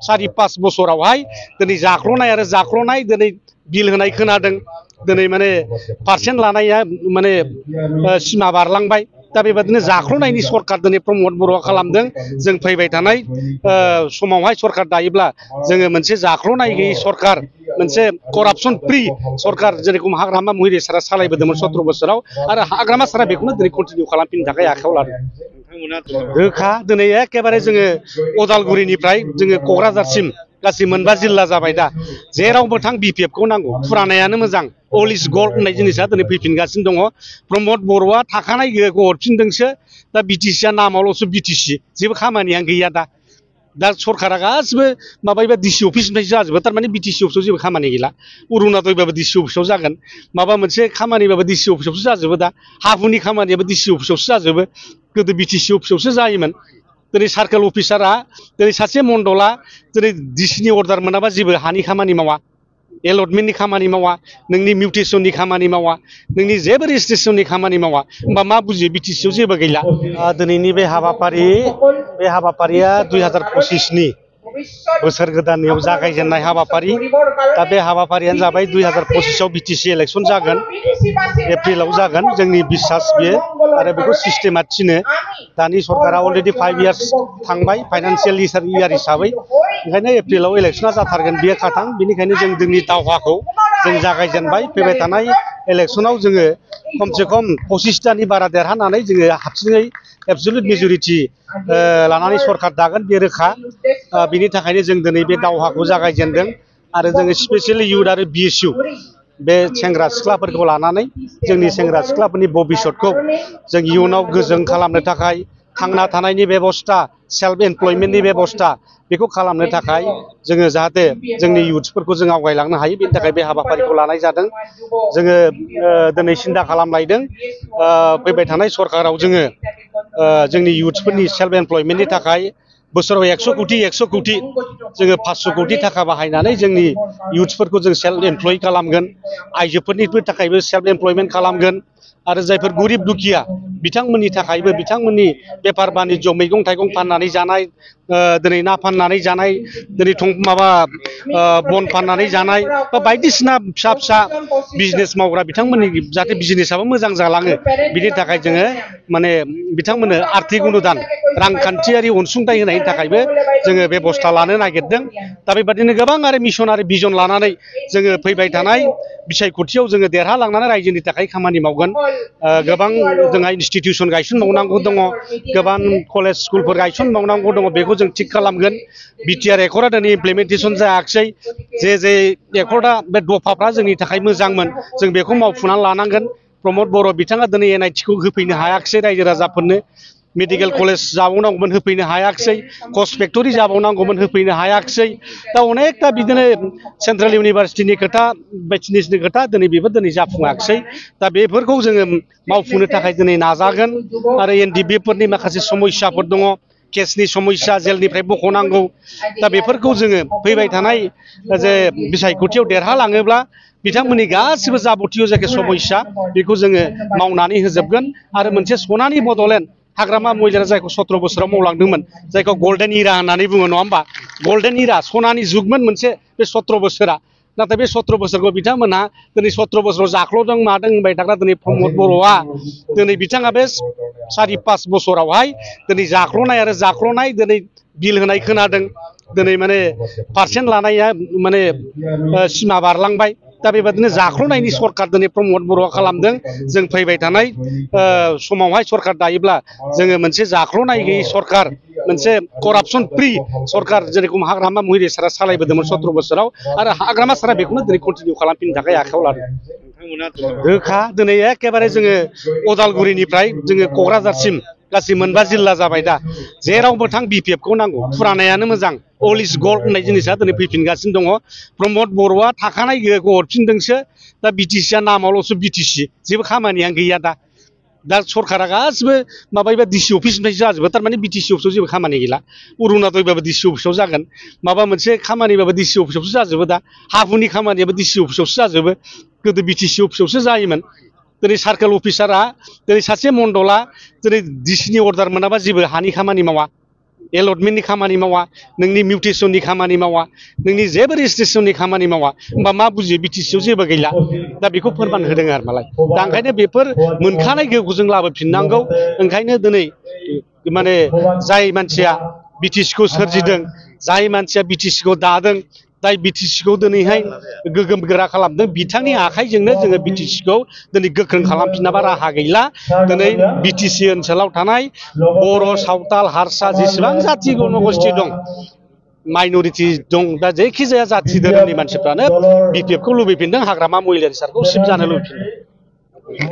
4-5 बोसोरावहाय दिनै जाख्ल'नाय आरो जाख्ल'नाय दिनै बिल होनाय खोनादों दिनै माने पारसेन्ट लानाया माने सिमा बारलांबाय दा बेबादिनो जाख्ल'नायनि सरकार दिनै प्रमद बर'आ खालामदों जों फैबाय थानाय समावहाय सरकार दायोब्ला जोङो मोनसे जाख्ल'नाय गैयै सरकार मोनसे करापसन फ्रि सरकार जेरेखम हाग्रामा महिरि सारा सालायबोदोंमोन 17 बोसोराव आरो हाग्रामा सारा बेखौनो दिनै कन्टिनिउ खालामफिननो थाखाय आखायाव लादों रोखा दिनै एखेबारे जोङो अदालगुरिनिफ्राय जोङो क'क्राझारसिम गासै 9 जिल्ला जाबाय दा जेरावबो थां बिपिएफखौ नांगौ फुरानायानो मोजां अल इज गल्ड होननाय जिनिसा दिनै फैफिनगासिनो दङ प्रमद बर'आ थाखानाय गोहोखौ हरफिनदोंसो दा बिटिसिआ नामावल'सो बिटिसि जेबो खामानियानो गैया दा सरकारा गासिबो माबायोबा डिसि अफिसनिफ्राय जाजोबो थारमाने बिटिसि अफिसाव जेबो खामानि गैला अरुणाचलबाबो डिसि अफिसाव जागोन माबा मोनसे खामानिबाबो डिसि अफिसावसो जाजोबो दा हाहुनि खामानियाबो डिसि अफिसावसो जाजोबो गोदो बिटिसि अफिसावसो जायोमोन दिनै सार्केल अफिसारा दिनै सासे मण्डला दिनै डिसिनि अर्डार मोनाबा जेबो हानि खामानि मावा एलटमेन्टनि खामानि मावा नोंनि मिउटेसननि खामानि मावा नोंनि जेबो रेजिस्ट्रेसननि खामानि मावा होमबा मा बुजियो बिटिसिआव जेबो गैला दिनैनि बे हाबाफारिया 2025 नि बोसोर गोदाननियाव जागायजेननाय हाबाफारि दा बे हाबाफारियानो जाबाय 2025 आव बिटिसि इलेक्सन जागोन एप्रिलाव जागोन जोंनि बिसास बियो आरो बेखौ सिस्टेमा थिनो दानि सरकारा अलरेडि 5 इयार्स थांबाय फाइनान्सियेल इयार हिसाबै ओंखायनो एप्रिलाव इलेक्सना जाथारगोन बियो खाथां बेनिखायनो जों जोंनि दावहाखौ जों जागायजेनबाय फैबाय थानाय इलेक्सनाव जोङो खमसे खम 25टानि बारा देरहानानै जोङो हाबसिङै एबसुलुट मेजरिटि लानानै सरकार दागोन बे रोखा बिनि थाखायनो जों दिनै बे दावहाखौ जागायजेनदों आरो जोङो स्पेसियेलि इउथ आरो बिएसइउ बे सेंग्रा सिख्लाफोरखौ लानानै जोंनि सेंग्रा सिख्लाफोरनि भबिसतखौ जों इयुनाव गोजों खालामनो थाखाय थांना थानायनि बेबस्था सेल्फ एमप्लयमेन्टनि बेबस्था बेखौ खालामनो थाखाय जोङो जाहाथे जोंनि इउथ्सफोरखौ जों आवगायलांनो हायो बेनि थाखाय बे हाबाफारिखौ लानाय जादों जोङो दिनै सिन्था खालामलायदों फैबाय थानाय सरकाराव जोङो जोंनि इउथ्सफोरनि सेल्फ एमप्लयमेन्टनि थाखाय बोसोराव 100 कोटि जोङो 500 कोटि थाखा बाहायनानै जोंनि इउथ्सफोरखौ जों सेल्फ एमप्लय खालामगोन आइजोफोरनि थाखायबो सेल्फ एमप्लयमेन्ट खालामगोन आरो जायफोर गरिब दुखिया बिथांमोननि थाखायबो बिथांमोननि बेफार बानिज्य मैगं थाइगं फाननानै जानाय दिनै ना फाननानै जानाय दिनै माबा बन फाननानै जानाय बा बायदिसिना फिसा फिसा बिजनेस मावग्रा बिथांमोननि जाहाथे बिजनेसाबो मोजां जालाङो बिनि थाखाय जोङो माने बिथांमोननो आर्थिक अनुदान रांखान्थियारि अनसुंथाइ होनायनि थाखायबो जोङो बेबस्था लानो नागिरदों दा बेबादिनो गोबां आरो मिशन आरो भिजन लानानै जोङो फैबाय थानाय बिसायख'थियाव जोङो देरहालांनानै रायजोनि थाखाय खामानि मावगोन गोबां जोंहा इनस्टिटिउसन गायसनबावनांगौ दङ गोबां कलेज स्कुलफोर गायसनबावनांगौ दङ बेखौ जों थिग खालामगोन बिटिआर एकर्डआ दिनै इमप्लिमेन्टेसन जायाखिसै जे एकर्डआ बे दफाफ्रा जोंनि थाखाय मोजांमोन जों बेखौ मावफुंनानै लानांगोन प्रमद बर' बिथाङा दिनै एनआइटिखौ होफैनो हायाखिसै रायजो राजाफोरनो मेडिकेल कलेज जाबावनांगौमोन होफैनो हायाखिसै कच फेक्टरि जाबावनांगौमोन होफैनो हायाखिसै दा अनेकथा बिदिनो सेन्ट्रेल इउनिभारसिटिनि खोथा बायदिसिनि खोथा दिनै बेबो दिनै जाफुङाखिसै दा बेफोरखौ जोङो मावफुंनो थाखाय दिनै नाजागोन आरो एनडिबिफोरनि माखासे समस्याफोर दङ केसनि समस्या जेलनिफ्राय बख'नांगौ दा बेफोरखौ जोङो फैबाय थानाय जे बिसायख'थियाव देरहालाङोब्ला बिथांमोननि गासिबो जाबतिय जायखि समस्या बेखौ जोङो मावनानै होजोबगोन आरो मोनसे सनानि बड'लेण्ड हाग्रामा महिलाया जायखौ 17 बोसोराव मावलांदोंमोन जायखौ गल्डेन इरा होननानै बुङो नङा होमबा गल्डेन इरा सनानि जुगमोन मोनसे बे 17 बोसोरा नाथाय बे 17 बोसोरखौ बिथांमोनहा दिनै 17 बोसोराव जाख्ल'दों मादों होनबाय थाग्रा दिनै प्रमद बर'आ दिनै बिथाङा बे 4-5 बोसोरावहाय दिनै जाख्ल'नाय आरो जाख्ल'नाय दिनै बिल होनाय खोनादों दिनै माने पारसेन्ट लानाया माने सिमा बारलांबाय दा बेबादिनो जाख्ल'नायनि सरकार दिनै प्रमद बर'आ खालामदों जों फैबाय थानाय समावहाय सरकार दायोब्ला जोङो मोनसे जाख्ल'नाय गैयै सरकार मोनसे करापसन फ्रि सरकार जेरेखम हाग्रामा महिरि सारा सालायबोदोंमोन 17 बोसोराव आरो हाग्रामा सारा बेखौनो दिनै कन्टिनिउ खालामफिननो थाखाय आखायाव लादों रोखा दिनै एखेबारे जोङो अदालगुरिनिफ्राय जोङो क'क्राझारसिम गासै 9 जिल्ला जाबाय दा जेरावबो थां बिपिएफखौ नांगौ फुरानायानो मोजां अल इज गल्ड होननाय जिनिसा दिनै फैफिनगासिनो दङ प्रमद बर'आ थाखानाय गोहोखौ हरफिनदोंसो दा बिटिसिआ नामावल'सो बिटिसि जेबो खामानियानो गैया दा सरकारा गासिबो माबायोबा डिसि अफिसनिफ्राय जाजोबो थारमाने बिटिसि अफिसाव जेबो खामानि गैला अरुणाचलबाबो डिसि अफिसाव जागोन माबा मोनसे खामानिबाबो डिसि अफिसावसो जाजोबो दा हाहुनि खामानियाबो डिसि अफिसावसो जाजोबो गोदो बिटिसि अफिसावसो जायोमोन दिनै सार्केल अफिसारा दिनै सासे मण्डला दिनै डिसिनि अर्डार मोनाबा जेबो हानि खामानि मावा एलटमेन्टनि खामानि मावा नोंनि मिउटेसननि खामानि मावा नोंनि जेबो रेजिस्ट्रेसननि खामानि मावा होमबा मा बुजियो बिटिसिआव जेबो गैला दा बेखौ फोरमान होदों आरो मालाय दा ओंखायनो बेफोर मोनखानाय गोहोखौ जों लाबोफिननांगौ ओंखायनो दिनै माने जाय मानसिया बिटिसिखौ सोरजिदों जाय मानसिया बिटिसिखौ दादों जाय बिटिसिखौ दिनैहाय गोगोम गोरा खालामदों बिथांनि आखाइजोंनो जोङो बिटिसिखौ दिनै गोख्रों खालामफिनाबा राहा गैला दिनै बिटिसि ओनसोलाव थानाय बर' सावताल हारसा जेसेबां जाथि जन'गोष्ठि दं माइन'रिटि दं दा जायखिजाया जाथि धोरोमनि मानसिफ्रानो बिपिएफखौ लुबैफिनदों हाग्रामा महिलारि सारखौ सिफ जानो लुबैफिनदों